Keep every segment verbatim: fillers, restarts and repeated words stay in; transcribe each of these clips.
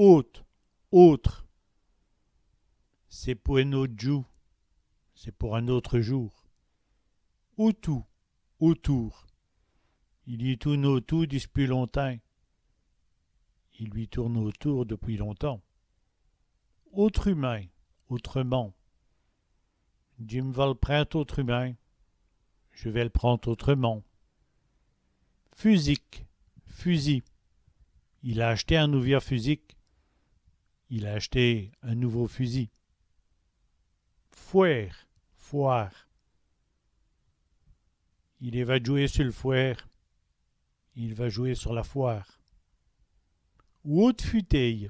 Ôte, autre. C'èst pou in ôte djoû. C'est pour un autre jour. Ôtoû, autour. I lî toûne ôtoû dispûs lontins. Il lui tourne autour depuis longtemps. Ôtrumint, autrement. Dji m' va l' prinde ôtrumint. Je vais le prendre autrement. Fusic, fusil. Il a acheté un nouvia fusic. Il a acheté un nouveau fusil. Fwêre, foire. I va djouwer su l' fwêre. Il va jouer sur la foire. Wôte futéye,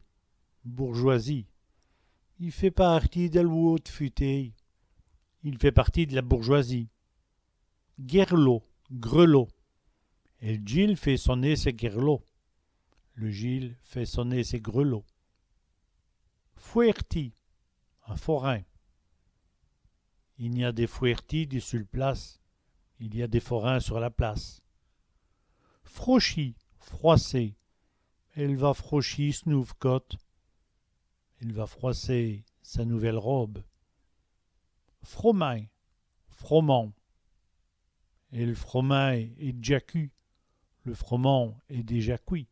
bourgeoisie. I fét pârtîye dèl wôte futéye. Il fait partie de la bourgeoisie. Guèrlot, grelot. El Djile fét soner sès guèrlots. Le Gille fait sonner ses grelots. Fwêrtî, un forain. I gn-a dès fwêrtîs dissus l' place. Il y a des forains sur la place. Frochî, froisser. Èle va frochî s' nouve cote. Elle va froisser sa nouvelle robe. Fromint, froment. El fromint èst dèdja cût. Le froment est déjà cuit.